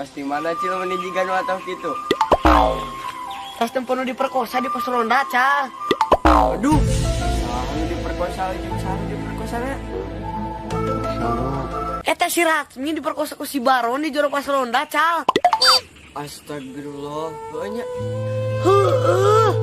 Tas di mana Cil meni jiga nu atau kitu? Tas tempo nu diperkosa di pos ronda, Cal. Aduh, saha nu diperkosa jeung saha nu diperkosana? Eta si Ratmi diperkosa ku si Baron di jero pos ronda, Cal. Astagfirullah, banyak. Heueuh.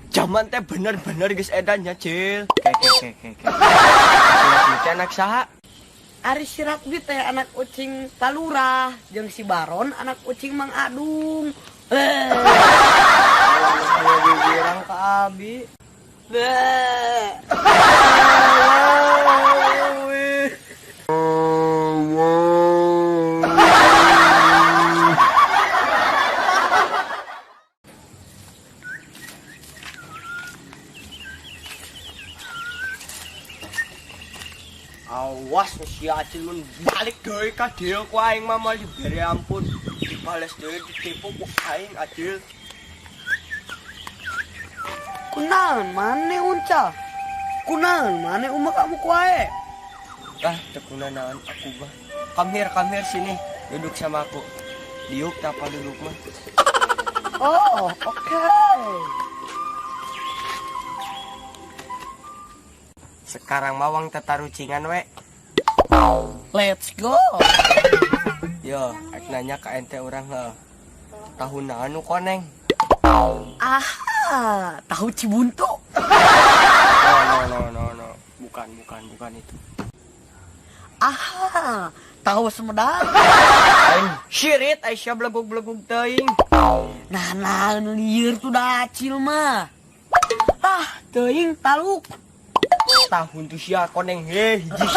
Zaman teh bener-bener geus edan nya, Cil. Ke. Si anak saha? Ari si Ratmi teh anak ucing Palurah, jeung si Baron anak ucing Mang Adung. Dibilang ka abi. Awas si Acil mun balik deui ka dieu ku aing mah moal dibere ampun. Dibales deui ditipu ku aing Acil. Kunaon maneh uncal? Kunaon maneh umak kamu ku ae? Ah, teu kunanaon aku mah. Come here sini, duduk sama aku. Diuk tapa duduk mah. Oh, oke. Okay. Sekarang mawang tetarucingan we. Let's go. Yo, ek nanya ka ente urang heuh. Tahu naon nu koneng? Aha, tahu Cibuntu. No. Bukan itu. Aha, tahu Sumedang. Aing syirit Aisyah belegug-belegug teuing. Nah, naon lieur tuh dacil mah. Ah, teuing taluk. Tahun tuh sia koneng heh hiji.